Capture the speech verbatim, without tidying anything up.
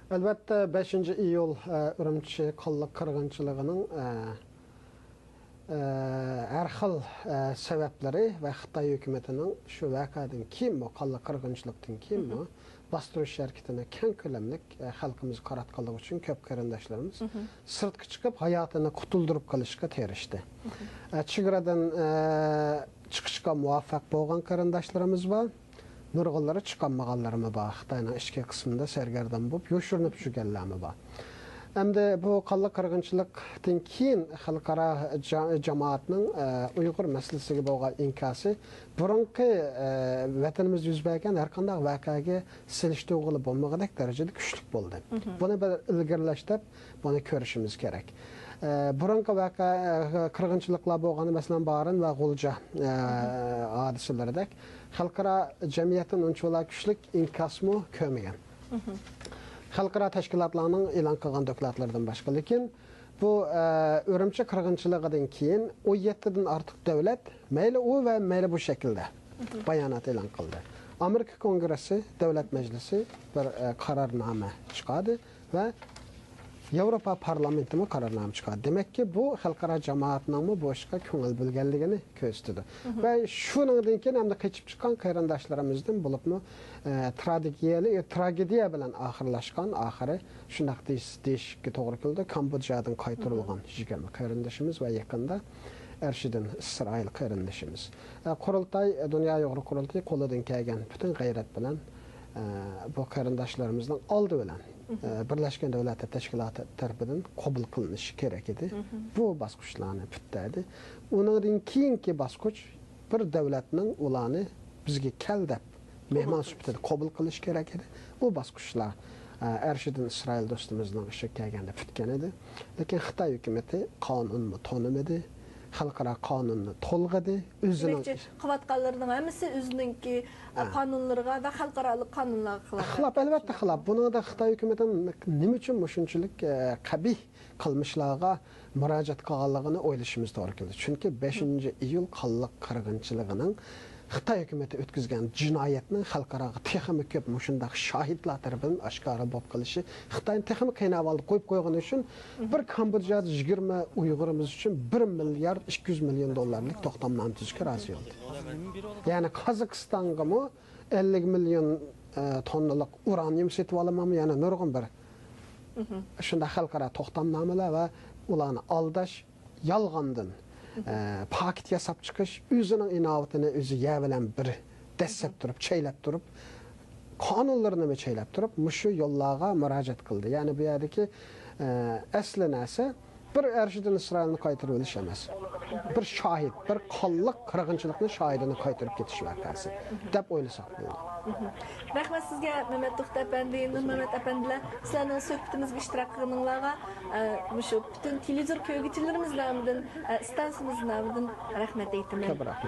ئەلۋەتتە، بەشىنچى ئىيۇل، ئە، ئۈرۈمچى قانلىق قىرغىنچىلىقىنىڭ، ئە، ئە، ھەر خىل، ئە، سەۋەبلىرى ۋە خىتاي ھۆكۈمىتىنىڭ شۇ ۋەقەدىن كېيىنمۇ، قانلىق قىرغىنچىلىقتىن كېيىنمۇ باستۇرۇش ھەرىكىتىنى كەڭ كۆلەملىك، ئە، خەلقىمىزگە قاراتقانلىقى ئۈچۈن كۆپ قېرىنداشلىرىمىز سىرتقا چىقىپ، ھاياتىنى قۇتۇلدۇرۇپ قېلىشقا تىرىشتى. ئە، چېگرادىن، ئە، چىقىشقا مۇۋەپپەق بولغان قېرىنداشلىرىمىز بار. نۇرغۇنلىرى چىقالمىغانلىرىمۇ بار. خىتاينىڭ ئىچكى قىسمىدا سەرگەردان بولۇپ يوشۇرۇنۇپ يۈرگەنلەرمۇ بار. ئەمدى بۇ قانلىق قىرغىنچىلىقتىن كېيىن خەلقئارا جا-، جامائەتنىڭ، ئە، ئۇيغۇر مەسىلىسىگە بولغان ئىنكاسى بۇرۇنقى، ئە، ۋەتىنىمىزدە يۈز بەرگەن ھەر قانداق ۋەقەگە سېلىشتۇرغىلى بولمىغۇدەك دەرىجىدە كۈچلۈك بولدى. بۇنى بىر ئىلگىرىلەش دەپ بۇنى كۆرۈشىمىز كېرەك. ئە، بۇرۇنقى ۋەقە، ئە، قىرغىنچىلىقلار بولغان، مەسىلەن، بارىن ۋە غۇلجا، ئە، ھادىسىلىرىدەك خەلقئارا جەمئىيەتتىن ئۇنچىۋالا كۈچلۈك ئىنكاسمۇ كۆرمىگەن. خەلقئارا تەشكىلاتلارنىڭ ئېلان قىلغان دوكلاتلىرىدىن باشقا، لېكىن بۇ، ئە، ئۈرۈمچى قىرغىنچىلىقىدىن كېيىن ئون يەتتىدىن ئارتۇق دۆلەت، مەيلى ئۇ ۋە مەيلى بۇ شەكىلدە بايانات ئېلان قىلدى. ئامېرىكا كونگرېسسى، دۆلەت مەجلىسى بىر، ئە، قارارنامە چىقاردى ۋە ياۋروپا پارلامېنتىمۇ قارارنامە چىقاردى. دېمەككى، بۇ خەلقئارا جامائەتنىڭمۇ بۇ ئىشقا كۆڭۈل بۆلگەنلىكىنى كۆرسىتىدۇ. ۋە شۇنىڭدىن كېيىن ئەمدى قېچىپ چىققان قېرىنداشلىرىمىزدىن بولۇپمۇ، ئە، تراگېدىيەلىك، تراگېدىيە بىلەن ئاخىرلاشقان، ئاخىرى شۇنداق دېيىش-، دېيىشكە توغرا كېلىدۇ. كامبودژادىن قايتۇرۇلغان يىگىرمە قېرىندىشىمىز ۋە يېقىندا ئەرشىدىن ئىسرائىل قېرىندىشىمىز. ئە، قۇرۇلتاي، دۇنيا ئۇيغۇر قۇرۇلتىيى قولىدىن كەلگەن پۈتۈن غەيرەت بىلەن، ئە، بۇ قېرىنداشلىرىمىزنىڭ ئالدى بىلەن، ئە، بىرلەشكەن دۆلەتلەر تەشكىلاتى تەرىپىدىن قوبۇل قىلىنىشى كېرەك ئىدى. بۇ باسقۇچلارنى پۈتتۈردى. ئۇنىڭدىن كېيىنكى باسقۇچ بىر دۆلەتنىڭ ئۇلارنى بىزگە كەل دەپ مېھمان سۈپىتىدە قوبۇل قىلىش كېرەك ئىدى. بۇ باسقۇچلار، ئە، ئەرشىدىن ئىسرائىل دوستىمىزنىڭ ئىشىغا كەلگەندە پۈتكەن ئىدى. لېكىن خىتاي ھۆكۈمىتى قانۇنمۇ تونۇمىدى، خەلقئارا قانۇننى تولغىدى، ئۆزىنىڭ دېمەكچى، قىلىۋاتقانلىرىنىڭ ھەممىسى ئۆزىنىڭكى، ئە، قانۇنلىرىغا ۋە خەلقئارالىق قانۇنلارغا خىلاپ. خىلاپ، ئەلۋەتتە خىلاپ. بۇنىڭدا خىتاي ھۆكۈمىتىنىڭ نېمە ئۈچۈن مۇشۇنچىلىك، ئە، قەبىھ قىلمىشلارغا مۇراجىئەت قىلغانلىقىنى ئويلىشىمىز توغرا كېلىدۇ. چۈنكى بەشىنچى ئىيۇل قانلىق قىرغىنچىلىقىنىڭ خىتاي ھۆكۈمىتى ئۆتكۈزگەن جىنايەتنىڭ خەلقئاراغا تېخىمۇ كۆپ مۇشۇنداق شاھىتلار تەرىپىدىن ئاشكارا بولۇپ قېلىشى خىتاينى تېخىمۇ قىيناپ ئالدى، قويۇپ قويغىنى ئۈچۈن بىر كامبودژادا يىگىرمە ئۇيغۇرىمىز ئۈچۈن بىر مىليارد ئىككى يۈز مىليون دوللارلىق توختامنامە تۈزۈشكە رازى بولدى. يەنى قازاقىستانغىمۇ ئەللىك مىليون، ئە، توننىلىق ئۇرانىيۇم سېتىپ ئالىمەنمۇ، يەنە نۇرغۇن بىر شۇنداق خەلقئارا توختامنامىلەر ۋە ئۇلارنى ئالداش، يالغاندىن، ئە، پاكىت ياساپ چىقىش، ئۆزىنىڭ ئىناۋىتىنى ئۆزى يەر بىلەن بىر دەسسەپ تۇرۇپ، چەيلەپ تۇرۇپ، قانۇنلىرىنىمۇ چەيلەپ تۇرۇپ، مۇشۇ يوللارغا مۇراجىئەت قىلدى. يەنى بۇ يەردىكى، ئە، ئەسلى نەرسە بىر ئەرشىدىن ئىسرائىلنى قايتۇرۇۋېلىش ئەمەس. بىر شاھىت، بىر قانلىق قىرغىنچىلىقنى شاھىتىنى قايتۇرۇپ كېتىش ۋەقەسى دەپ ئويلىساق بولىدۇ. رەھمەت سىزگە، مەمەت توختى ئەپەندى، نۇرمەمەت ئەپەندىلەر، سىلەرنىڭ سۆھبىتىمىزگە ئىشتىراك قىلغىنىڭلارغا، ئە، مۇشۇ پۈتۈن تېلېۋىزور كۆرگۈچىلىرىمىز نامىدىن، ئە، ئىستانسىمىز نامىدىن رەھمەت ئېيتىمەن. كۆپ رەھمەت.